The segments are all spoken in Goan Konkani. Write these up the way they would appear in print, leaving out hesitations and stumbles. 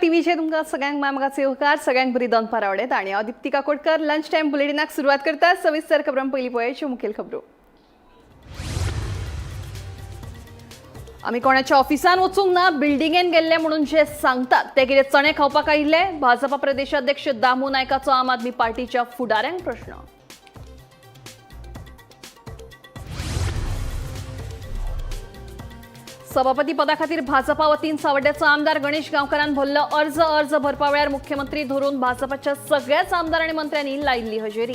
टीव्हीचेर तुमकां सगळ्यांक माय येवकार, सगळ्यांक बरी दनपार आवडेत आनी हांव दीप्ती काकोडकर लंच टायम बुलेटिनाक सुरवात करता. सविस्तर खबरां पयलीं पळयाच्यो मुखेल खबरो. आमी कोणाच्या ऑफिसान वचूंक ना, बिल्डिंगेन गेल्ले म्हणून जे सांगतात ते कितें चणे खावपाक आयिल्ले? भाजपा प्रदेशाध्यक्ष दामू नायकाचो आम आदमी पार्टीच्या फुडाऱ्यांक प्रश्न. सभापती पदा खातीर भाजपा वतीन सावड्ड्याचो आमदार गणेश गांवकारान भरलो अर्ज. अर्ज भरपा वेळार मुख्यमंत्री धरून भाजपाच्या सगळ्याच आमदार आनी मंत्र्यांनी लायिल्ली हजेरी.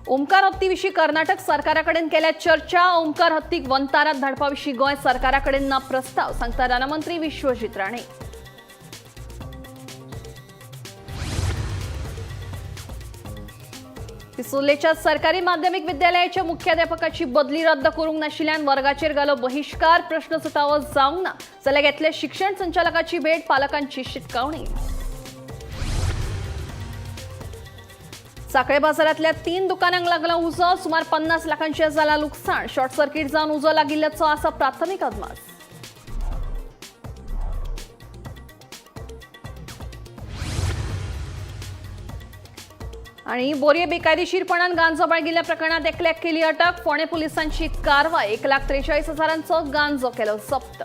ओमकार हत्तीविशीं कर्नाटक सरकाराकडेन केल्या चर्चा. ओमकार हत्तीक वंतारात धाडपाविशीं गोंय सरकाराकडेन ना प्रस्ताव, सांगता रानमंत्री विश्वजीत राणे. पिसुर्लेच्या सरकारी माध्यमिक विद्यालयाच्या मुख्याध्यापकाची बदली रद्द करूंक नाशिल्ल्यान वर्गाचेर घालो बहिश्कार. प्रश्न सुटावो जावंक ना जाल्यार घेतले शिक्षण संचालकाची भेट, पालकांची शिटकावणी. साखळे बाजारांतल्या 3 दुकानांक लागला उजो. सुमार 50 लाखांचें जाला लुकसाण. शॉर्ट सर्किट जावन उजो लागिल्ल्याचो आसा प्राथमीक अदमास. आणि बोरये बेकायदेशीरपणान गांजो बाळगिल्ल्या प्रकरणात एकल्याक केली अटक. फोंडें पोलिसांची कारवाय. 1,43,000 गांजो केलो जप्त.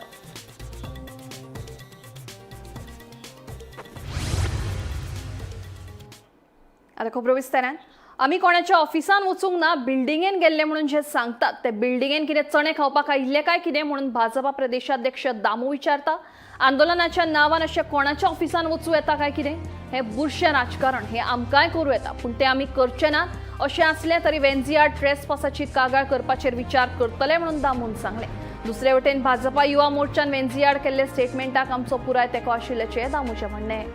आता खबरो विस्तारान. आमी कोणाच्या ऑफिसान वचूंक ना, बिल्डिंगेन गेल्ले म्हणून जे सांगतात ते बिल्डिंगेन कितें चणे खावपाक आयिल्ले काय कितें म्हणून भाजपा प्रदेशाध्यक्ष दामू विचारता. आंदोलनाच्या नांवान अशें कोणाच्या ऑफिसान वचूं येता काय कितें? हें बुरशें राजकारण, हें आमकांय करूं येता, पूण तें आमी करचे ना. अशें आसलें तरी वेन्झियार ट्रेसपासाची कागाळ करपाचेर विचार करतले म्हणून दामून सांगलें. दुसरे वटेन भाजपा युवा मोर्चान वेन्झियार केल्ले स्टेटमेंटाक आमचो पुराय तेंको आशिल्ल्याचें दामूचें म्हणणें.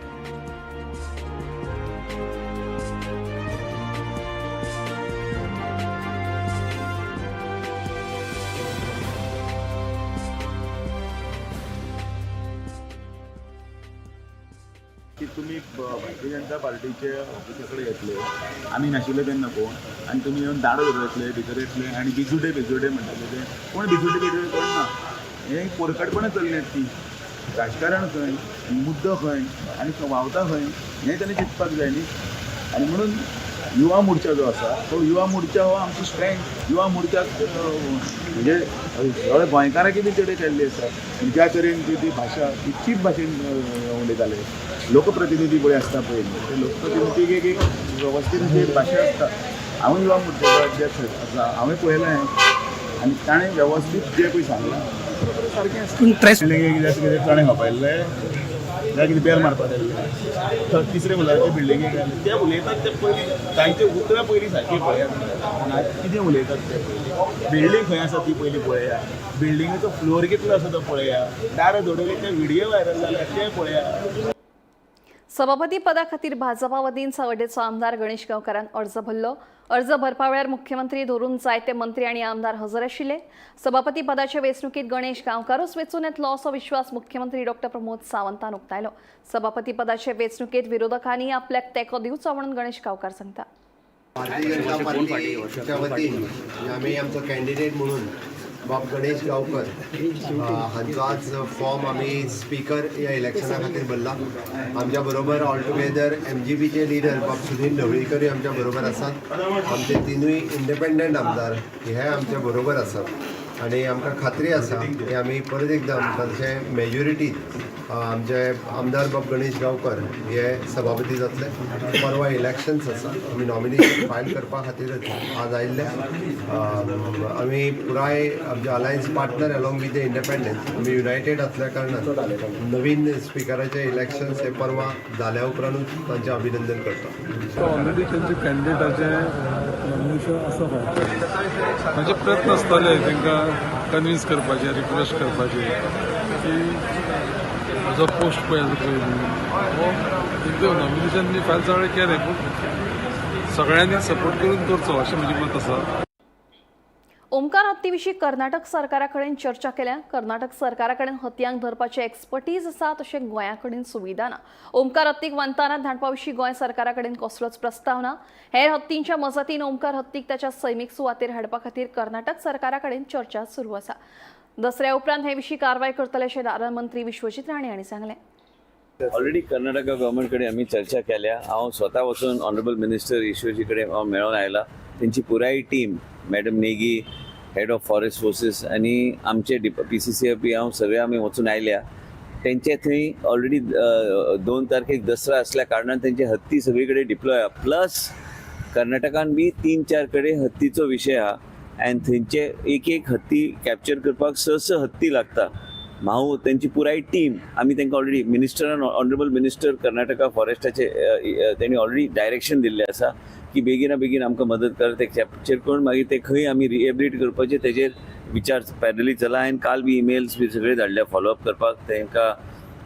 की तुमी भारतीय जनता पार्टीचे ऑफिसा कडेन येतले, आमी नाशिल्ले तेन्ना कोण, आनी तुमी येवन दाडो धरून येतले, भितर येतले आनी बिजुटे बिजुटे म्हणटाले. ते कोण बिजुटे बिजुटे कोण ना. हें पोरकटपणां चल्ल्यात ती. राजकारण खंय, मुद्दो खंय आनी व्हांवता खंय हें ताणें चिंतपाक जाय न्ही. आनी म्हणून युवा मोर्चा जो आसा तो युवा मोर्चा हो आमचो स्ट्रेंथ. युवा मोर्चाक म्हणजे सगळे गोंयकारांकी बी चड केल्ली आसा. आनी ज्या तरेन ती ती भाशा ती चीप भाशेन उलयताले. लोकप्रतिनिधी पळय आसता पळय, ते लोकप्रतिनिधीक एक एक वेवस्थीत अशी एक भाशा आसता. हांव युवा मोर्चाचो अध्यक्ष आसा, हांवें पळयलें आनी ताणें वेवस्थीत जें पळय सांगलां बरोबर सारकें आसता. कित्याक कितें चणे खावपा येयल्ले, जाल्यार कितें बेल मारपाक येयल्ले, तिसरे मुलाचे बिल्डिंगेक आयले. ते उलयतात ते पयलीं तांचे उतरां पयलीं सारकीं पळयात, कितें उलयतात ते पयलीं. बिल्डींग खंय आसा ती पयलीं पळया, बिल्डिंगेचो फ्लोर कितलो आसा तो पळया, दारां धडवली ते व्हिडियो व्हायरल जाल्या ते पळया. सभापती पदा खातीर भाजपा वतीन सावड्डेचो आमदार गणेश गांवकारान अर्ज भरलो. अर्ज भरपा वेळार मुख्यमंत्री धरून जायते मंत्री आनी आमदार हजर आशिल्ले. सभापती पदाचे वेंचणुकीत गणेश गांवकारूच वेंचून येतलो असो विश्वास मुख्यमंत्री डॉक्टर प्रमोद सावंतान उक्तायलो. सभापती पदाचे वेंचणुकेत विरोधकांनी आपल्याक तेंको दिवचो म्हणून गणेश गांवकार सांगता. भारतीय जनता पार्टीच्या वतीन आमी आमचो कॅन्डिडेट म्हणून बाब गणेश गांवकर हांचो आज फॉर्म आमी स्पीकर ह्या इलेक्शना खातीर भरला. आमच्या बरोबर ऑल टुगेदर एमजीपीचे लिडर बाब सुनील ढवळीकरूय आमच्या बरोबर आसात. आमचे तिनूय इंडिपेंडंट आमदार हे आमच्या बरोबर आसात आनी आमकां खात्री आसा की आमी परत एकदां तांचे मेजॉरिटीत आमचे आमदार बाब गणेश गांवकर हे सभापती जातले. परवा इलेक्शन्स आसा, आमी नॉमिनेशन फायल करपा खातीरच आज आयिल्ले. आमी पुराय आमचे alliance partner along with the independence आमी युनायटेड आसल्या कारणान नवीन स्पिकराचे इलेक्शन्स हे परवा जाल्या उपरांतूच तांचें अभिनंदन करता. ऑलरेडी तांचे कॅन्डिडेटाचें नॉमिनेशन आसा फायल. तांचे प्रयत्न आसताले तांकां कन्विन्स करपाचे, रिक्वेस्ट करपाचे की म्हजो पोस्ट पळय आसा पळय हो एकदम नॉमिनेशन बी फायल सगळें केलें, पूण सगळ्यांनी सपोर्ट करून करचो अशें म्हजें मत आसा. ओमकार हत्ती विशीं कर्नाटक सरकारा कडेन चर्चा केल्या. कर्नाटक सरकारा कडेन हतयांक धरपाची एक्सपर्टीज आसा, तशें गोंया कडेन सुविधा ना. ओमकार हत्तीक वंतारात धाडपा विशीं गोंय सरकारा कडेन कसलोच प्रस्ताव ना. हेर हत्तींच्या मजतीन ओमकार हत्तीक ताच्या सैमीक सुवातेर हाडपा खातीर कर्नाटक सरकारा कडेन चर्चा सुरू आसा. दसऱ्या उपरांत हे विशीं कारवाय करतले अशें रान मंत्री विश्वजीत राणे हांणी सांगलें. ऑलरेडी कर्नाटका गव्हर्मेंट कडेन आमी चर्चा केल्या. हांव स्वता वचून ऑनरेबल मिनिस्टर ईश्वरजी कडेन हांव मेळोन आयला. तेंची पुराय team, madam Negi, head of forest forces आनी आमचे PCCF बी हांव सगळे आमी वचून आयल्या. तेंचे थंय ऑलरेडी 2 तारखेक दसरा असल्या कारणान तेंचे हत्ती सगळी कडेन डिप्लॉय आहा. प्लस कर्नाटकान बी 3-4 कडेन हत्तीचो विशय आहा आनी थंयचे एक एक हत्ती कॅप्चर करपाक 6-6 हत्ती लागता. भाऊ त्यांची पुराय टीम आमी तांकां ऑलरेडी मिनिस्टरान, ऑनरेबल मिनिस्टर कर्नाटका फॉरेस्टाचे, तेणी ऑलरेडी डायरेक्शन दिल्लें आसा की बेगिना बेगीन आमकां मदत कर, ते कॅप्चर करून मागीर ते खंय आमी रिहेबिलिट करपाचे तेजेर विचार पॅरलली चला. आनी काल बी इमेल्स बी सगळे धाडल्या फॉलोअप करपाक, तांकां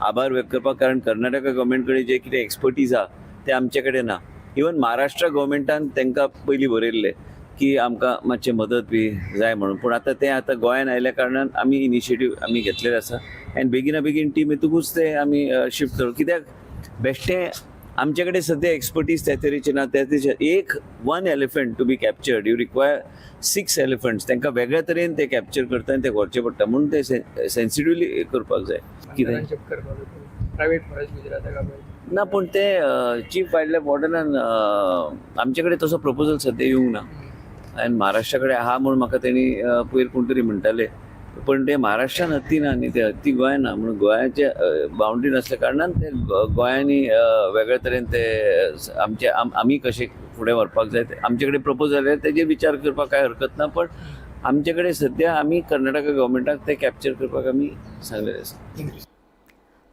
आभार व्यक्त करपाक, कारण कर्नाटका गव्हर्मेंट कडेन जे कितें एक्सपर्टीज आहा ते आमचे कडेन ना. इवन महाराष्ट्र गव्हर्मेंटान तांकां पयलीं बरयल्लें की आमकां मातशें मदत बी जाय म्हणून, पूण आतां तें आतां गोंयान आयल्या कारणान आमी इनिशिएटीव आमी घेतलेलें आसा आनी बेगिना बेगीन टीम येतकूच ते आमी शिफ्ट करू. कित्याक बेश्टें आमचे कडेन सद्या एक्सपर्टीज त्या तरेची ना. त्या तरेचे एक 1 elephant to be captured you require 6 elephants. तांकां वेगळ्या तरेन ते कॅप्चर करता आनी ते व्हरचे पडटा, म्हणून ते सेन्सिटिवली करपाक जाय. कितें प्रायव्हेट फॉरेस्ट गुजराताक ना, पूण ते चीफ वायल्ड लायफ वॉर्डनान आमचे कडेन तसो प्रपोजल सद्या येवंक ना आनी महाराष्ट्रा कडेन आहा म्हूण म्हाका तेणी पयर कोण तरी म्हणटाले, पण ते महाराष्ट्रान हत्ती ना न्ही, ते हत्ती गोंयान ना, म्हणून गोंयाचे बाउंड्री नासल्या कारणान ते गोंयांनी वेगळे तरेन ते आमचे आमी कशे फुडें व्हरपाक जाय ते आमचे कडेन प्रपोज जाल्यार तेजेर विचार करपाक कांय हरकत ना. पण आमचे कडेन सद्या आमी कर्नाटका गव्हर्मेंटाक ते कॅप्चर करपाक आमी सांगलेलें आसा.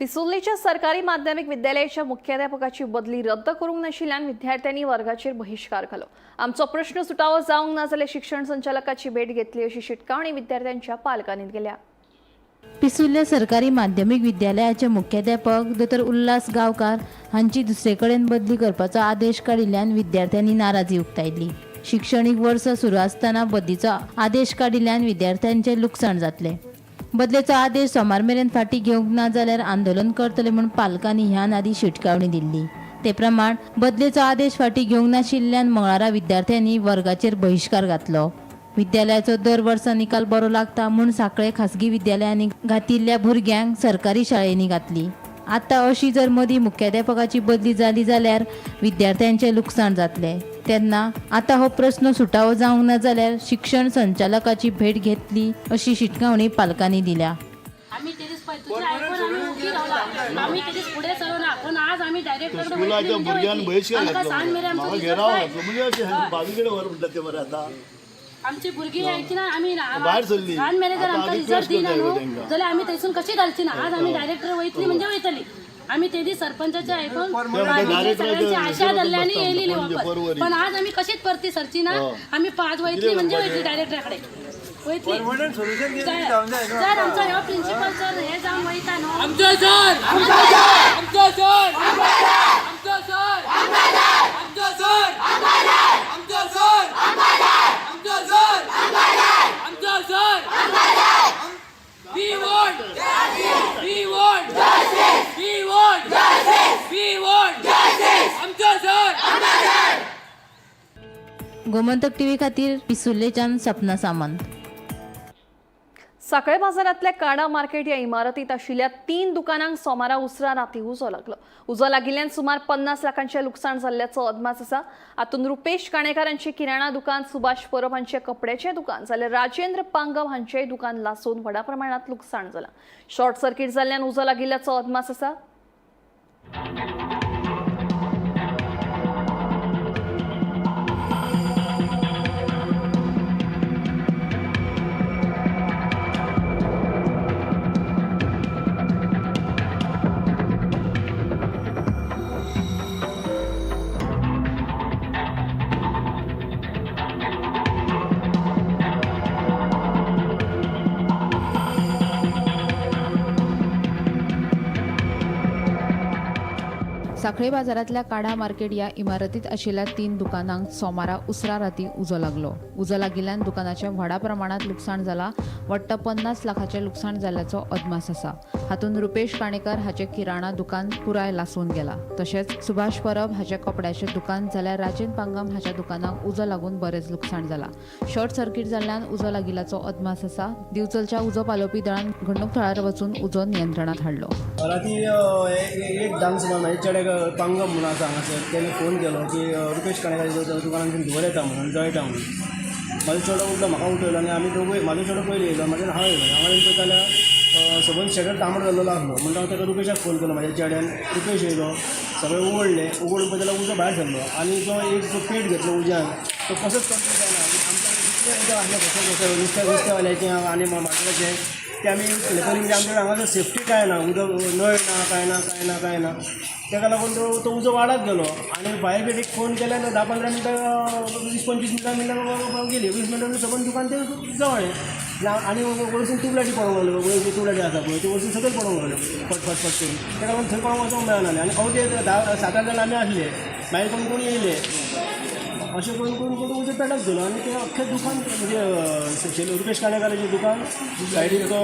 पिसुर्लेच्या सरकारी माध्यमिक विद्यालयाच्या मुख्याध्यापकाची बदली रद्द करूंक नाशिल्ल्यान विद्यार्थ्यांनी वर्गाचेर बहिश्कार घालो. आमचो प्रश्न सुटावो जावंक ना जाल्यार शिक्षण संचालकाची भेट घेतली अशी शिटकावणी विद्यार्थ्यांच्या पालकांनी केल्या. पिसुर्ले सरकारी माध्यमीक विद्यालयाचे मुख्याध्यापक दोतोर उल्हास गांवकार हांची दुसरे कडेन बदली करपाचो आदेश काडिल्ल्यान विद्यार्थ्यांनी नाराजी उक्तायली. शिक्षणीक वर्स सुरू आसतना बदलीचो आदेश काडिल्ल्यान विद्यार्थ्यांचें लुकसाण जातलें. बदलेचो आदेश सोमार मेरेन फाटीं घेवंक ना जाल्यार आंदोलन करतले म्हूण पालकांनी ह्यान आदीं शिटकावणी दिल्ली. ते प्रमाण बदलेचो आदेश फाटीं घेवंक नाशिल्ल्यान मंगळारा विद्यार्थ्यांनी वर्गाचेर बहिश्कार घातलो. विद्यालयाचो दर वर्सा निकाल बरो लागता म्हूण सांखळे खासगी विद्यालयांनी घातिल्ल्या भुरग्यांक सरकारी शाळेंनी घातली. आतां अशी जर मदीं मुख्याध्यापकाची बदली जाली जाल्यार विद्यार्थ्यांचें लुकसाण जातलें. तेन्ना आतां हो प्रस्न सुटावो जावंक ना जाल्यार शिक्षण संचालकाची भेट घेतली अशी शिटकावणी पालकांनी दिल्या. आमी ते दीस पळय तुजें आयकून आमी ओगी रावला. आमी ते दीस फुडें सरना, पूण आज आमी डायरेक्ट स्कुलाच्या भुरग्यान बहिश्कार आमकां सांज मेरेन घातलो, आमचो म्हाका रिजल्ट घेराव जाय. घातलो, म्हणजे अशें भावीकडे व्हर म्हणटा ते बरें आतां. आमची भुरगीं आयकिना आमी ना. भायर सरली. सांज मेरेन जर आतां आमकां आमी रिजल्ट रिक्वेस्ट दिना करता न्हू तेंकां. जाल्यार आमी थंयसून कशी घालची ना. आज आमी डायरेक्टर वयतली म्हणजे वयतली. आमी ते दीस सरपंचाचे आयकून direct सगळ्यांची आशा धरली आनी येयलेली म्हणजे वापस, परवरी. पण आज आमी कशीच परती सरची ना. आमी आज वयतली म्हणजे वयतली, डायरेक्टरा कडेन वयतली. जर आमचो ह्यो प्रिन्सिपल सर हे जावन वयता न्हू. आमचो सर, आमचो सर, आमचो सर, आमचो सर, आमचो सर, आमचो सर, आमचो sir. We want, we want, we want, we want आमचो सर. गोमंतक टीव्ही खातीर पिसुर्लेच्यान सपना सामंत. सांखळे बाजारांतल्या काडा मार्केट ह्या इमारतीत आशिल्ल्या 3 दुकानांक सोमारा उसरां राती उजो लागलो. उजो लागिल्ल्यान सुमार 50 लाखांचें लुकसाण जाल्ल्याचो अदमास आसा. हातूंत रुपेश काणेकार हांचें किराणा दुकान, सुभाष परब हांचें कपड्याचें दुकान जाल्यार राजेंद्र पांगम हांचेंय दुकान लासून व्हडा प्रमाणांत लुकसाण जालां. शॉर्ट सर्किट जाल्ल्यान उजो लागिल्ल्याचो अदमास आसा. सांखळे बाजारांतल्या काढा मार्केट ह्या इमारतीत आशिल्ल्या 3 दुकानांक सोमारा उसरा राती उजो लागलो. उजो लागिल्ल्यान दुकानाचें व्हडा प्रमाणात लुकसाण जाला. वट्ट 50 लाखाचें लुकसाण जाल्ल्याचो अदमास आसा. हातूंत रुपेश काणेकर हाचें किराणा दुकान पुराय लासून गेला. तशेंच सुभाष परब हाचें कपड्याचें दुकान जाल्यार राजेन पांगम हाच्या दुकानाक उजो लागून बरेंच लुकसाण जाला. शॉर्ट सर्किट जाल्ल्यान उजो लागिल्ल्याचो अदमास आसा. दिवचलच्या उजो पालोवपी दळान घडणूक थळार वचून उजो नियंत्रणात हाडलो. राती एक धांक सुमार म्हाजे चेड्याक पांगम म्हणून आसा हांगासर, तेणें फोन केलो की रुपेश काणेकार दुकानांतून धुंवर येता म्हणून, जळटा म्हणून. म्हाजो चेडो उठलो, म्हाका उठयलो आनी आमी दोगूय, म्हाजो चेडो पयलीं येयलो, मागीर हांव येयलो. हांव येवन पळयता जाल्यार सबंद शटर तांबडो जाल्लो आसलो. म्हणटा हांव ताका रुपेशाक फोन केलो, म्हाज्या चेड्यान. रुपेश येयलो, सगळें उगडलें. उगडून पळयता जाल्यार उजो भायर सरलो आनी जो एक जो पेट घेतलो उज्यान तो कसोच कंट्रोल जायना. आनी आमच्या इतलें उदक आसलें कसो कसो नुस्त्यावाल्याचें आनी मार्केटाचें ते आमी यूज केलें. पयलीं म्हणजे आमच्या हांगासर सेफ्टी कांय ना, उदक नळ ना, कांय ना, कांय ना, कांय ना. ताका लागून तो उजो वाडत गेलो आनी फायर ब्रिगेडीक फोन केल्यार 10-15 मिनटां 20-25 मिनटां मिनटां गेली. 20 मिनटां सबंद दुकान तें जळ्ळें आनी वयरसून ट्युबलायटी पडोंक लागल्यो. वयर जी ट्युबलायटी आसा पळय ती वयरसून सकयल पडोंक लागल्यो फट फट फट करून. ताका लागून थंय कोणाक वचोंक मेळनासलें आनी अवघे 7-8 जाण आमी आसले. मागीर कोण कोण येयले, अशें करून करून करून उजो पेटत गेलो आनी तें अख्खें दुकान म्हणजे रुपेश काणेकाराचें दुकान, सायडीक तो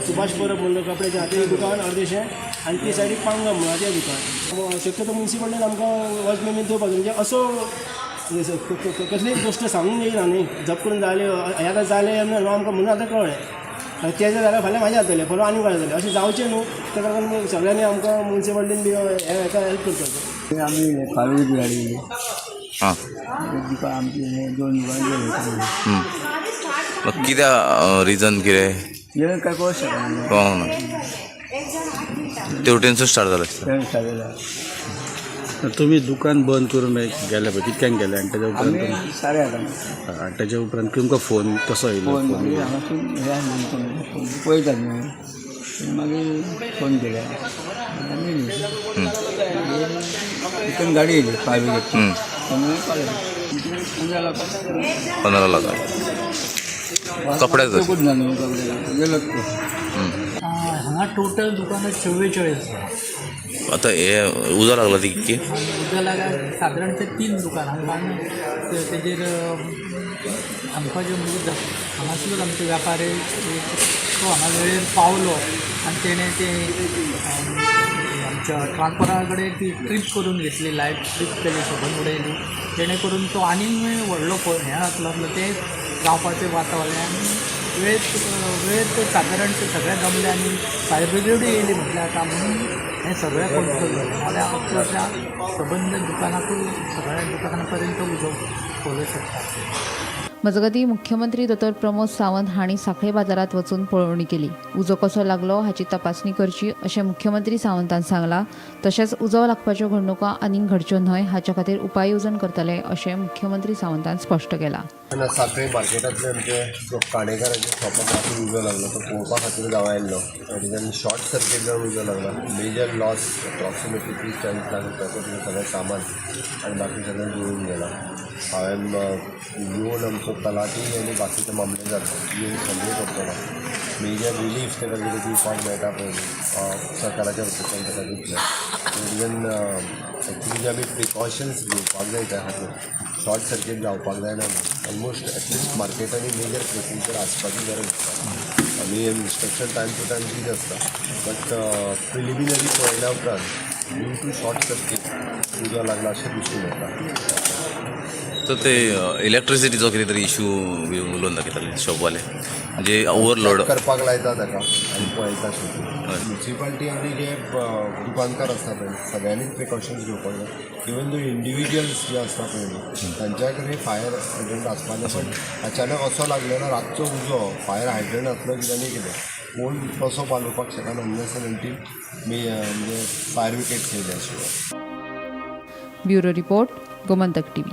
सुभाष परब म्हणलो कपड्याचें तें दुकान अर्देशें, आनी ते सायडीक पांगम म्हणून तें दुकान. शक्यतो मुन्सिपालिटीन आमकां वॉचमॅन बीन दिवपाक म्हणजे असो कसलीय गोश्ट सांगूंक येयना न्ही, जप करून जालें हें आतां जालें आमकां म्हणून आतां कळ्ळें. तेजें जाल्यार फाल्यां म्हाजें जातलें, परवां आनी कोणाचें जातलें, अशें जावचें न्हू. ताका लागून सगळ्यांनी आमकां मुन्सिपालिटीन बी हें हेका हेल्प करपाचें. आमी फारुख गाडी दुकान आमची 2 दुकान. कित्याक रिजन कितें काय कळूंक शकना. कळोंक ना. तेवटेनसून स्टार्ट जालें. तुमी दुकान बंद करून गेले पळय, कितक्यांक गेले आनी ताच्या उपरांत 8:30. आनी ताच्या उपरांत तुमकां फोन कसो येयलो? फोन मागीर हांगासून हे आसलें पळयतात न्हू, मागीर फोन केले आनी रिटर्न गाडी येयली फायर ब्रिगेडची, तेन्ना 15 लाख. 15 लाख कपड्याचो ना न्हू कपड्याचो गेलो. हांगा टोटल दुकानां 44 आसा. आतां हे उजो लागला ती कितकी? उजो लागला सादारण ते 3 दुकानां. तेजेर सांगपाचें म्हणजे हांगासरूच आमचे व्यापारी तो हांगा वेळेर पावलो आनी तेणें ते आमच्या ट्रान्सफोर्मरा कडेन ती ट्रीप करून घेतली, लायट ट्रीप केली, सबंद उडयली, जेणे करून तो आनीक व्हडलो हें आसलो तें जावपाचें वातावरण. आनी वेळेत ते सादारण ते सगळे जमले आनी फायर ब्रिगेडूय येयली म्हटल्यार आतां, म्हणून हें सगळें कंट्रोल जालें. नाल्यार अक्षरशा सबंद दुकानाकूय सगळ्या दुकानां पर्यंत उजो पळोवंक शकता. मजगतीं, मुख्यमंत्री दोतोर प्रमोद सावंत हांणी सांखळे बाजारांत वचून पळोवणी केली. उजो कसो लागलो हाची तपासणी करची अशें मुख्यमंत्री सावंतान सांगलां. तशेंच उजो लागपाच्यो घडणुको आनीक घडच्यो न्हय हाच्या खातीर उपाय येवजण करतले अशें मुख्यमंत्री सावंतान स्पश्ट केलां. सांखळे मार्केटांतले आमचे जो काणेकाराच्या शॉपाक राती उजो लागलो तो पळोवपा खातीर हांव आयिल्लो. आनी शॉर्ट सर्कीट जावन उजो लागला. मेजर लॉस अप्रॉक्सिमेटली 30-40 लाख रुपयाचो तुजें सगळें सामान आनी बाकी सगळें जळून गेलां. हांवें येवन आमचो तलाठी आनी बाकीचे मामलेदार येवन सर्वे करतलो. मेजर रिलीफ ताका कितें दिवपाक मेळटा पळय सरकाराच्या वतींतल्यान ताका दितले. इवन एक्चुली जे आमी प्रिकॉशन्स घेवपाक जाय त्या खातीर शॉर्ट सर्कीट जावपाक जायना. ऑलमोस्ट एटलिस्ट मार्केटांनी मेजर प्रोसिजर आसपाची गरज आसा. आमी इन्स्ट्रक्शन टायम टू टायम दीत आसता, बट प्रिलिमिनरी पळयल्या उपरांत ड्यू टू शॉर्ट सर्कीट उजो लागला अशें दिसून येता. तर ते इलेक्ट्रिसिटीचो कितें तरी इशू उलोवन दाखयताले शॉपवाले, म्हणजे ओवरलोड करपाक लायता ताका आनी पळयता. शेवटी म्युनिसिपालिटी आनी जे दुकानकार आसता पळय सगळ्यांनीच प्रिकॉशन्स घेवपाक जाय. इवन दो इंडिविज्युअल्स जे आसता पळय न्हू तांच्या कडेन फायर हायड्रंट आसपाक जाय, पण अचानक असो लागलो ना रातचो उजो, फायर हायड्रंट आसलो कितें आनी कितें कोण कसो पालोवपाक शकना अनलेस एंड अंटील म्हणजे फायर ब्रिगेड येयल्या शिवाय. Bureau report, Gomantak TV.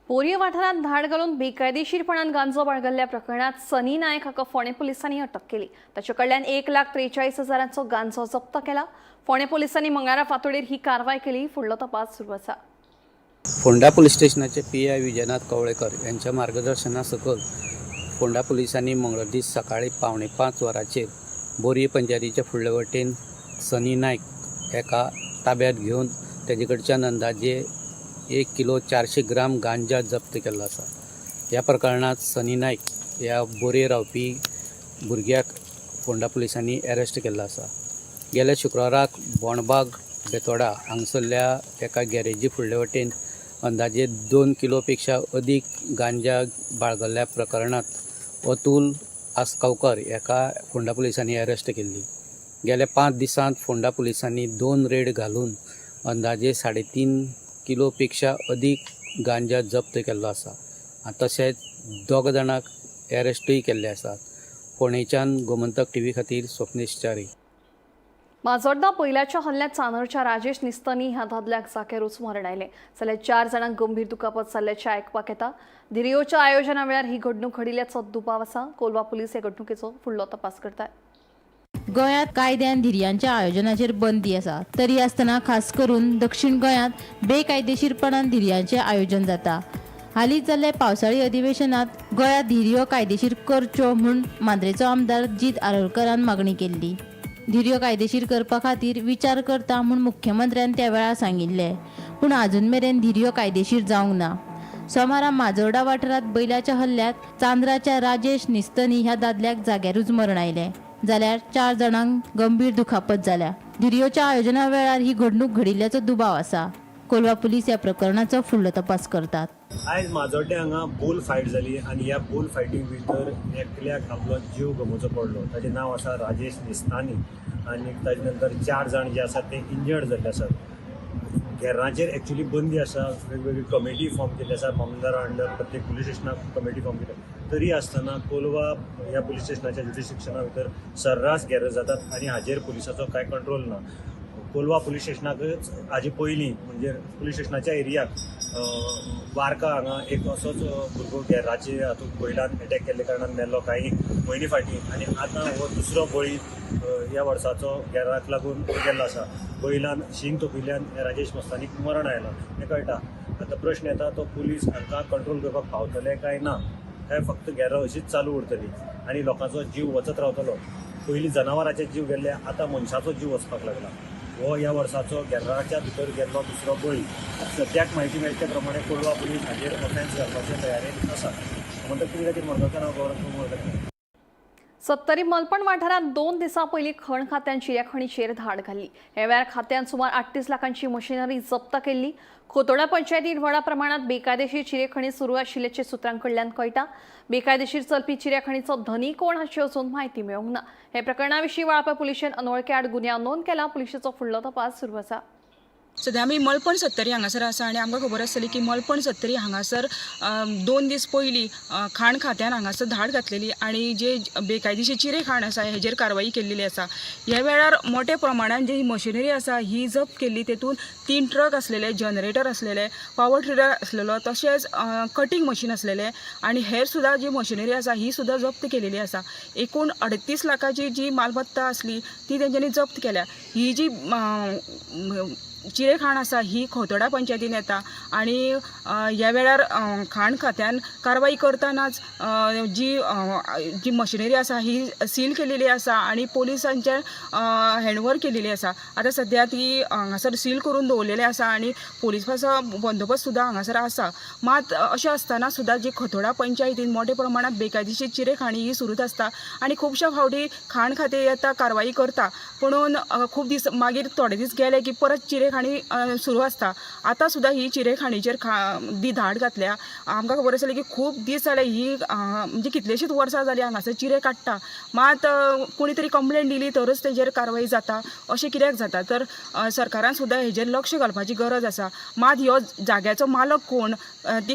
बोरये वाठारांत धाड घालून बेकायदेशीरपणान गांजो बाळगल्ल्या प्रकरणात सनी नायक हाका फोंडें पुलिसांनी अटक केली. ताचे कडल्यान 1,43,000 गांजो जप्त केला. फोंडें पुलिसांनी मंगळारा फांतोडेर ही कारवाय केली. फुडलो तपास सुरू आसा. फोंडा पुलीस स्टेशनाचे PI Vijayanath Kavlekar यांच्या मार्गदर्शना सकयल फोंडा पुलिसांनी मंगळार दीस सकाळी 4:45 वरांचेर बोरये पंचायतीच्या फुडले वटेन सनी नायक हेका ताब्यात घेवन तेजे कडच्यान अंदाजे 1 किलो 400 ग्राम गांजा जप्त केल्लो आसा. ह्या प्रकरणांत सनी नायक ह्या बोरये रावपी भुरग्याक फोंडा पुलिसांनी अरेस्ट केल्लो आसा. गेल्या शुक्राराक बोंडबाग, बेतोडा हांगसरल्या एका गॅरेजी फुडले वटेन अंदाजे 2 किलो पेक्षा अदीक गांजा बाळगल्ल्या प्रकरणांत अतुल आसगांवकर हाका फोंडा पुलिसांनी अरेस्ट केल्ली. गेल्या 5 दिसांत फोंडा पुलिसांनी दोन रेड घालून अंदाजे 3.5 किलो पेक्षा अदीक गांजा जप्त केल्लो आसा आनी तशेंच दोग जाणांक अरेस्टूय केल्ले आसात. फोंडेच्यान गोमंतक टीव्ही खातीर स्वप्नेश च्यारी. माजोड्डा बैलाच्या हल्ल्यात चांदरच्या राजेश निस्तनी ह्या दादल्याक जाग्यारूच मरण आयलें, जाल्यार चार जाणांक गंभीर दुखापत जाल्ल्याचें आयकपाक येता. धिरयोच्या आयोजना वेळार ही घडणूक घडिल्ल्याचो दुबाव आसा. कोलवा पुलीस हे घडणुकेचो फुडलो तपास करतात. गोंयांत कायद्यान धिरयांच्या आयोजनाचेर बंदी आसा, तरी आसतना खास करून दक्षिण गोंयांत बेकायदेशीरपणान धिरयांचें आयोजन जाता. हालींच जाल्ल्या पावसाळी अधिवेशनात गोंयांत धिरयो कायदेशीर करच्यो म्हूण मांद्रेचो आमदार जीत आरोलकरान मागणी केल्ली. धिरयो कायदेशीर करपा खातीर विचार करता म्हूण मुख्यमंत्र्यान त्या वेळार सांगिल्लें, पूण अजून मेरेन धिरयो कायदेशीर जावंक ना. सोमारा माजोर्डा वाठारांत बैलाच्या हल्ल्यात चांद्राच्या राजेश निस्तनी ह्या दादल्याक जाग्यारूच मरण आयलें, जाल्यार चार जाणांक गंभीर दुखापत जाल्या. धिरयोच्या आयोजना वेळार ही घडणूक घडिल्ल्याचो दुबाव आसा. कोलवा पुलीस ह्या प्रकरणाचो फुडलो तपास करतात. आयज माजोड्डें हांगा बुल फायट जाली आनी ह्या बुल फायटींग भितर एकल्याक आपलो जीव गमोवचो पडलो. ताजें नांव आसा राजेश निस्तानी आनी ताजे नंतर चार जाण जे आसात ते इंजर्ड जाल्ले आसात. घेरांचेर एक्चुली बंदी आसा. वेगवेगळी कमिटी फॉर्म केल्ली आसा. मामलेदारा अंडर प्रत्येक पुलीस स्टेशनाक कमिटी फॉर्म केल्या. तरी आसतना कोलवा ह्या पुलीस स्टेशनाच्या ज्युरिस्डिक्शना भितर सर्रास घेर जातात आनी हाजेर पुलिसाचो कांय कंट्रोल ना. कोलवा पुलीस स्टेशनाकच हाजे पयलीं, म्हणजे पुलीस स्टेशनाच्या एरियाक वारका हांगा एक असोच भुरगो घेराचे हातूंत बैलान एटॅक केल्ले कारणान मेल्लो कांय म्हयने फाटीं आनी आतां हो दुसरो बळी ह्या वर्साचो घेराक लागून गेल्लो आसा. बैलान शींग तोपिल्ल्यान राजेश मस्तानीक मरण आयलां हें कळटा. आतां प्रश्न येता तो पुलीस हांकां कंट्रोल करपाक पावतले काय ना, काय फक्त घेरां अशीच चालू उरतली आनी लोकांचो जीव वचत रावतलो? पयलीं जनावरांचे जीव गेल्ले, आतां मनशाचो जीव वचपाक लागला. हो ह्या वर्साचो घेराच्या भितर गेल्लो दुसरो बळी. सद्याक म्हायती मेळटा त्या प्रमाणे कोलवा पुलीस हाजेर ऑफेन्स घालपाचे तयारेन आसा. म्हणटकच तुमी खातीर मडगांवच्यान हांव गौरव मोरजकार. सत्तरी मलपण वाठारांत 2 दिसां पयलीं खण खात्यान चिऱ्याखणीचेर धाड घाल्ली. ह्या वेळार खात्यान सुमार 38 लाखांची मशिनरी जप्त केल्ली. खोतोडा पंचायतीत व्हडा प्रमाणात बेकायदेशीर चिरेखणी सुरू आशिल्ल्याचें सुत्रां कडल्यान कळटा. बेकायदेशीर चलपी चिऱ्याखणीचो धनी कोण हाची अजून म्हायती मेळूंक ना. हे प्रकरणा विशीं वाळपय पुलिशेन अनवळख्या आड गुन्यांव नोंद केला. पुलिशेचो फुडलो तपास सुरू आसा. सद्या आमी मलपण सत्तरी हांगासर आसा आनी आमकां खबर आसतली की मलपण सत्तरी हांगासर 2 दीस पयलीं खाण खात्यान हांगासर धाड घातलेली आनी जे बेकायदेशीर चिरे खाण आसा हेजेर कारवाई केल्लेली आसा. ह्या वेळार मोठ्या प्रमाणान जी मशिनरी आसा ही जप्त केल्ली. तेतून तीन ट्रक आसलेले, जनरेटर आसलेले, पावर टिलर आसलेलो, तशेंच कटींग मशीन आसलेलें आनी हेर सुद्दां जी मशिनरी आसा ही सुद्दां जप्त केलेली आसा. एकूण 38 लाखाची जी मालमत्ता आसली ती तेंच्यांनी जप्त केल्या. ही जी चिरे खाण आसा ही खोतोडा पंचायतीन येता आनी ह्या वेळार खाण खात्यान कारवाई करतनाच जी जी मशिनरी आसा ही सील केलेली आसा आनी पोलिसांच्या हँडओवर केलेली आसा. आतां सद्या ती हांगासर सील करून दवरलेली आसा आनी पोलिसाचो बंदोबस्त सुद्दां हांगासर आसा. मात अशें आसतना सुद्दां जी खोतोडा पंचायतीन मोठ्या प्रमाणात बेकायदेशीर चिरे खाणी ही सुरूच आसता आनी खुबश्या फावटी खाण खातें येता, कारवाई करता, पुणून खूब दीस मागीर थोडे दीस गेले की परत चिरे खाणी सुरू आसता. आतां सुद्दां ही चिरे खाणीचेर दी धाड घातल्या. आमकां खबर आसलें की खूब दीस जाले ही, म्हणजे कितलेशींच वर्सां जालीं हांगासर चिरे काडटा, मात कोणी तरी कंप्लेन दिली तरच तेजेर कारवाई जाता. अशें कित्याक जाता? तर सरकारान सुद्दां हेजेर लक्ष घालपाची गरज आसा. मात ह्यो जाग्याचो मालक कोण, ती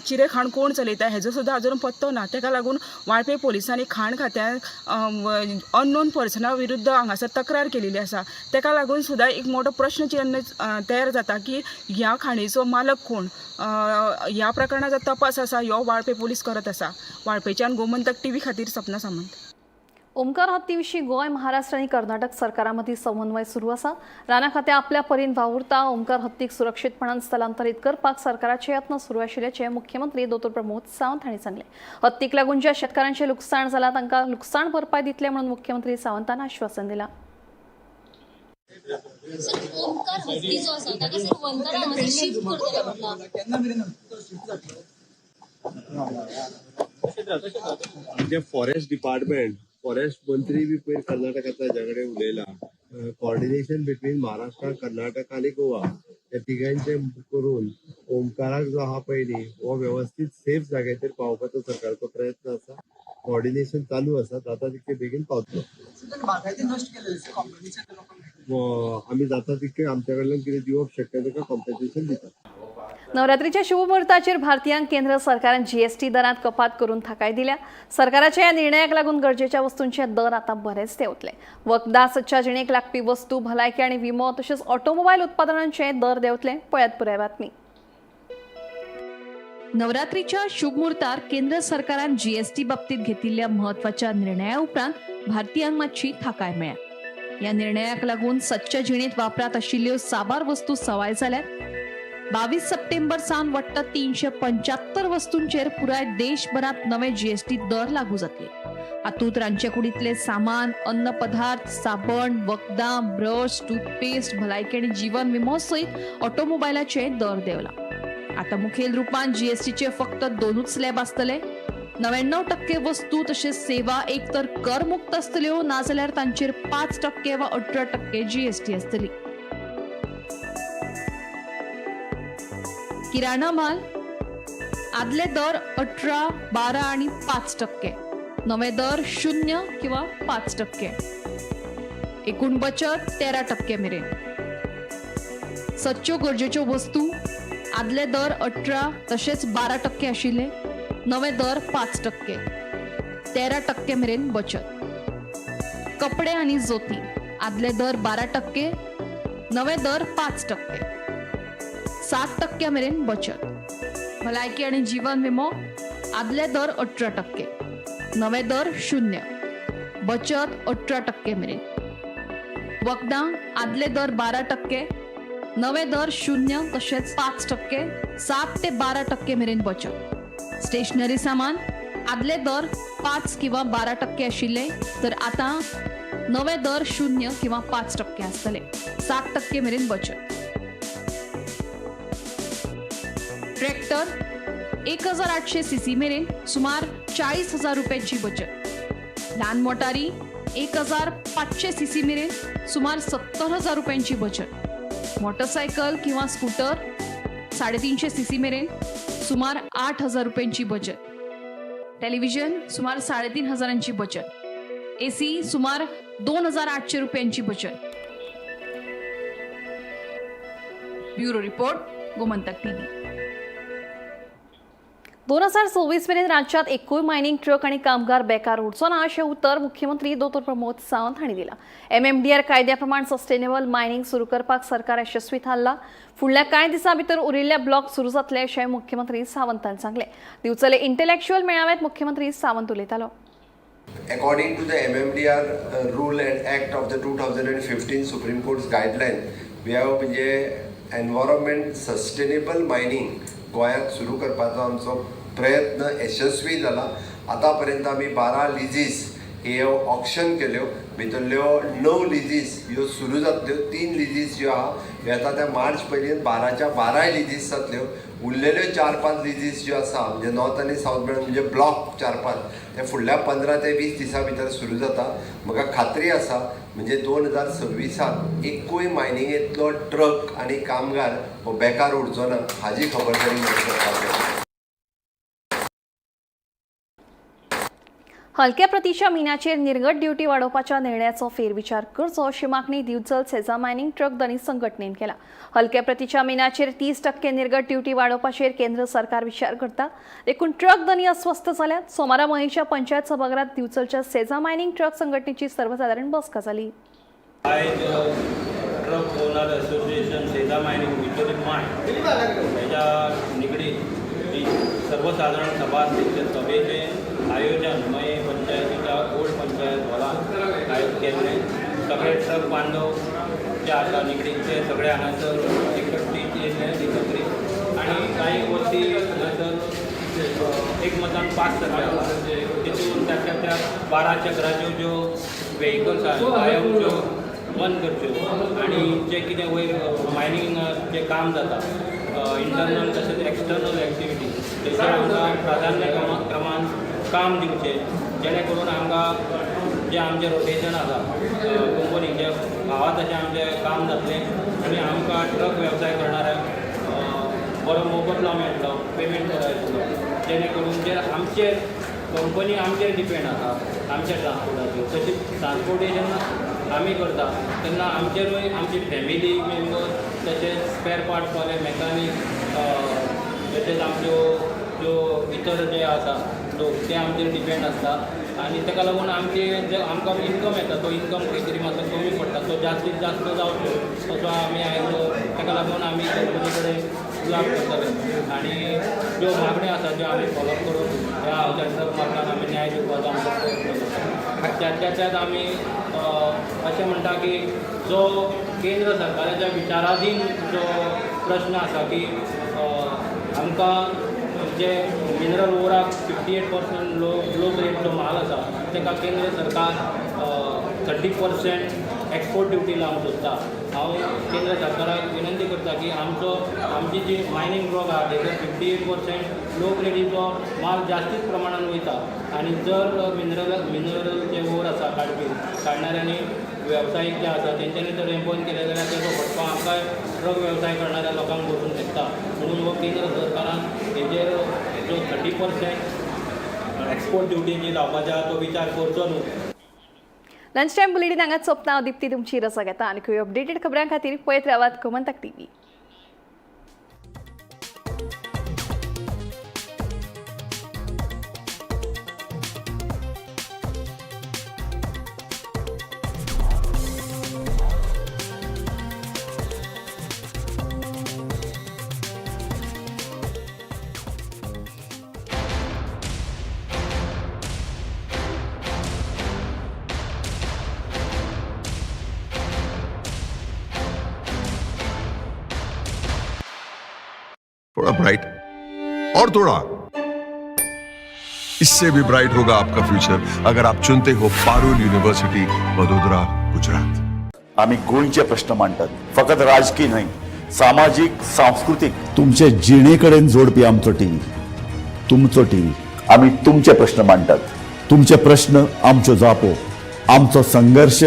चिरे खाण कोण चलयता हेजो सुद्दां अजून पत्तो ना. तेका लागून वाळपय पोलिसांनी खाण खात्यान अननोन पर्सना विरुद्ध हांगासर तक्रार केलेली आसा. तेका लागून सुद्दां एक मोठो प्रश्न चिन्ह तयार जाता की ह्या खाणीचो मालक कोण. ह्या प्रकरणाचो तपास आसा ह्यो वाळपय पोलीस करत आसा. वाळपयच्यान गोमंतक टीव्ही खातीर सपना सामंत. ओमकार हत्ती विशीं गोंय, महाराष्ट्र आनी कर्नाटक सरकारा मदीं समन्वय सुरू आसा. राना खातें आपल्या परीन वावुरता. ओमकार हत्तीक सुरक्षीतपणान स्थलांतरीत करपाक सरकाराचे यत्न सुरू आशिल्ल्याचें मुख्यमंत्री दोतोर प्रमोद सावंत हांणी सांगलें. हत्तीक लागून ज्या शेतकारांचें लुकसाण जालां तांकां लुकसाण भरपाय दितले म्हणून मुख्यमंत्री सावंतान आश्वासन दिलां. सर, ओमकार हत्ती जो आसा ताका सर वंदना हांगासर शिफ्ट करतले म्हटलां. आमचे फॉरेस्ट डिपार्टमेंट, फॉरेस्ट मंत्री बी पयर कर्नाटकांतल्या हेज्या कडेन उलयला. कॉर्डिनेशन बिटवीन महाराष्ट्र, कर्नाटक आनी गोवा ह्या तिगांचे करून ओमकाराक जो आहा पळय न्ही, हो वेवस्थीत सेफ जाग्याचेर पावोवपाचो सरकारचो प्रयत्न आसा. कॉर्डिनेशन चालू आसा, जाता तितके बेगीन पावतलो. आमी जाता तितके आमच्या कडल्यान कितें दिवप शक्य ताका कॉम्पेन्सेशन दिता. नवरात्रीच्या शुभमुहूर्ताचेर भारतीयांक केंद्र सरकारान जीएसटी दरांत कपात करून थाकाय दिल्या. सरकाराच्या ह्या निर्णयाक लागून गरजेच्या वस्तूंचे दर आतां बरेच देंवतले. वखदां, सदच्या जिणेक लागपी वस्तू, भलायकी आनी विमो तशेंच ऑटोमोबायल उत्पादनांचे दर देंवतले. पळयात पुराय बातमी. नवरात्रीच्या शुभमुहूर्तार केंद्र सरकारान जीएसटी बाबतीत घेतिल्ल्या म्हत्वाच्या निर्णया उपरांत भारतीयांक मातशी थाकाय मेळ्ळ्या. ह्या निर्णयाक लागून सदच्या जिणेंत वापरात आशिल्ल्यो साबार वस्तू सवाय जाल्यात. 22 सप्टेंबर सावन वट्ट 375 वस्तूंचेर पुराय देशभरात नवे जीएसटी दर लागू जातले. हातूंत रांदचे कुडींतले सामान, अन्न पदार्थ, साबण, वखदां, ब्रश, टूथपेस्ट, भलायकी आनी जीवन विमो सयत ऑटोमोबायलाचे दर देंवला. आता मुखेल रुपान जीएसटीचे फक्त दोनूच स्लॅब आसतले. 99% वस्तू तशेंच सेवा एक तर करमुक्त आसतल्यो, नाजाल्यार तांचेर 5% वा 18% जीएसटी आसतली. किराणा माल आदले दर 18, 12 आणि 5%, नवे दर 0 किंवा 5%. एकूण बचत 13% मेरेन. सदच्यो गरजेच्यो वस्तू आदले दर 18 तशेंच 12% आशिल्ले, नवे दर 5%, 13% मेरेन बचत. कपडे आनी जोती आदले दर 12%, नवे दर 5%, 7% मेरेन बचत. भलायकी आनी जीवन विमो आदले दर 18%, नवे दर 0, बचत 18% मेरेन. वखदां आदले दर 12%, नवे दर 0 तशेंच 5%, 7 ते 12% मेरेन बचत. स्टेशनरी सामान आदले दर 5 किंवा 12% आशिल्ले, तर आतां नवे दर 0 किंवा 5% आसतले, 7% मेरेन बचत. ट्रॅक्टर 1800 सीसी मेरेन सुमार 40,000 रुपयांची बचत. ल्हान मोटारी 1500 सीसी मेरेन सुमार 70,000 रुपयांची बचत. मोटरसायकल किंवा स्कूटर 350 सीसी मेरेन सुमार 8,000 रुपयांची बचत. टेलिव्हिजन सुमार 3,500 बचत. एसी सुमार 2,800 रुपयांची बचत. Bureau report, Gomantak TV. 2026 मेरेन राज्यात एकूय मायनिंग ट्रक आनी कामगार बेकार उरचो ना अशें उतर मुख्यमंत्री दोतोर प्रमोद सावंत हांणी दिलां. एमएमडीआर कायद्या प्रमाण सस्टेनेबल मायनिंग सुरू करपाक सरकार यशस्वी थारला. फुडल्या कांय दिसां भितर उरिल्ले ब्लॉक सुरू जातले अशें मुख्यमंत्री सावंतान सांगलें. दिवचले इंटलेक्च्युअल मेळाव्यात मुख्यमंत्री सावंत उलयतालो. According to the MMDR rule and act of the 2015 Supreme Court's guideline, we have म्हणजे एनवायरमेंट सस्टेनेबल मायनिंग गोंयांत सुरू करपाचो आमचो प्रयत्न यशस्वी जाला. आतां पर्यंत आमी 12 लिजीस ह्यो ऑक्शन केल्यो. भितरल्यो 9 लिजीस ह्यो सुरू जातल्यो. 3 लिजीस ज्यो आहा ह्यो येता त्या मार्च पयलीं 12च्या 12 लिजीस जातल्यो. उरलेल्यो 4-5 लिजीस ज्यो आसा, म्हणजे नॉर्थ आनी सावथ मेळून म्हणजे ब्लॉक 4-5, ते फुडल्या 15 ते 20 दिसां भितर सुरू जाता. म्हाका खात्री आसा, म्हणजे 2026 एकूय मायनिंगेंतलो ट्रक आनी कामगार हो बेकार उरचो ना हाजी खबरदारी म्हजे सरकार घेता. हलक्या प्रतीच्या मिनाचेर निर्गत ड्युटी वाडोवपाच्या निर्णयाचो फेरविचार करचो अशी मागणी दिवचल सेझा मायनिंग ट्रक धनी संघटनेन केला. हलक्या प्रतीच्या मिनाचेर 30% निर्गत ड्युटी वाडोवपाचेर केंद्र सरकार विचार करता. देखून ट्रक धनी अस्वस्थ जाल्यात. सोमारा मयेंच्या पंचायत सभाघरात दिवचलच्या सेझा मायनिंग ट्रक संघटनेची सर्वसादारण बसका जाली. आयज truck owner association Sesa mining Bicholim माय हेच्या निगडीत जी सर्वसाधारण सभा आसली, त्या सभेचे आयोजन मये पंचायतीच्या ओल्ड पंचायत हॉलांत आयोजीत केल्लें. सगळे ट्रक बांधव जे आसा निगडीचे सगळे हांगासर एकत्रीत येयल्ले एकत्रीत आनी कांय गोश्टी हांगासर एकमतान पास जाल्ले आसा. तितून ताच्या त्या 12 चक्राच्यो ज्यो वेहिकल्स आसा कायमच्यो बंद करच्यो आनी जें कितें वयर मायनींग जें काम जाता इंटरनल तशेंच एक्सटर्नल एक्टिविटी तेचेर आमकां प्राधान्य क्रमान काम दिवचें, जेणे करून आमकां जें आमचें रोटेशन आसा कंपनीचें भावा तशें आमचें काम जातलें आनी आमकां ट्रक वेवसाय करणाऱ्यांक बरो मोबदलो मेळटलो, पेमेंट बरो येतलो, जेणे करून जे आमचे कंपनी आमचेर डिपेंड आसा आमच्या ट्रान्सपोर्टाचेर, तशेंच ट्रान्सपोर्टेशन आमी करता तेन्ना आमचेरूय आमची फॅमिली मेंबर तशेंच स्पेर पार्ट्सवाले मॅकानीक तशेंच आमच्यो ज्यो इतर जे आसा लोक ते आमचेर डिपेंड आसता आनी ताका लागून आमचे जे आमकां इनकम येता तो इनकम खंय तरी मातसो कमी पडटा, तो जास्तीत जास्त जावचो तसो आमी आयज ताका लागून आमी कंपनी कडेन उलोवप करतले आनी ज्यो मागण्यो आसा त्यो आमी फॉलोअप करून ह्या आमच्या ट्रक मालकांक आमी न्याय दिवपाचो आमचो प्रयत्न करता. त्यातल्या त्यात आमी अशें म्हणटा की जो केंद्र सरकाराच्या विचाराधीन जो प्रश्न आसा की आमकां जे मिनरल ओराक 58% लो ग्रेडचो म्हाल आसा ताका केंद्र सरकार 30% एक्सपोर्ट ड्युटी लावंक सोदता. हांव केंद्र सरकाराक विनंती करता की आमची जी मायनींग रॉक आहा तेजो 58% लो ग्रेडीचो माल जास्तीच प्रमाणान वयता आनी जर मिनरल जे ओर आसा काडणाऱ्यांनी वेवसायीक जे आसा तेंच्यांनी जर हें बंद केलें जाल्यार तेजो फटको आमकां ट्रक वेवसाय करणाऱ्या लोकांक बसूंक शकता. म्हणून हो केंद्र सरकारान हेजेर जो 30% एक्सपोर्ट ड्युटी जी लावपाची आहा तो विचार करचो न्हू. लंच टायम बुलेटीन हांगाच सोंपता. हांव दीप्ती तुमची रजा घेता आनी खंय अपडेटेड खबरां खातीर पळयत रावात गोमंतक टीव्ही. थोड़ा ब्राइट और थोड़ा इससे भी ब्राइट होगा आपका फ्यूचर अगर आप चुनते हो पारुल यूनिवर्सिटी, वडोदरा, गुजरात. आमी गोंयचे प्रश्न मांडटात, फकत राजकीय न्हय, सामाजीक, सांस्कृतीक, तुमचे जिणे कडेन जोडपी आमचो टीव्ही, तुमचो टीव्ही. आमी तुमचे प्रश्न मांडटात, तुमचे प्रश्न आमच्यो जापो, आमचो संघर्श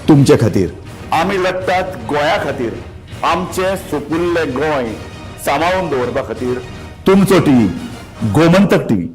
तुमचे खातीर. आमी लढटात गोंया खातीर, आमचें सुपुल्लें गोंय सांबाळून दवरपा खातीर. तुमचो टीव्ही, गोमंतक टीव्ही.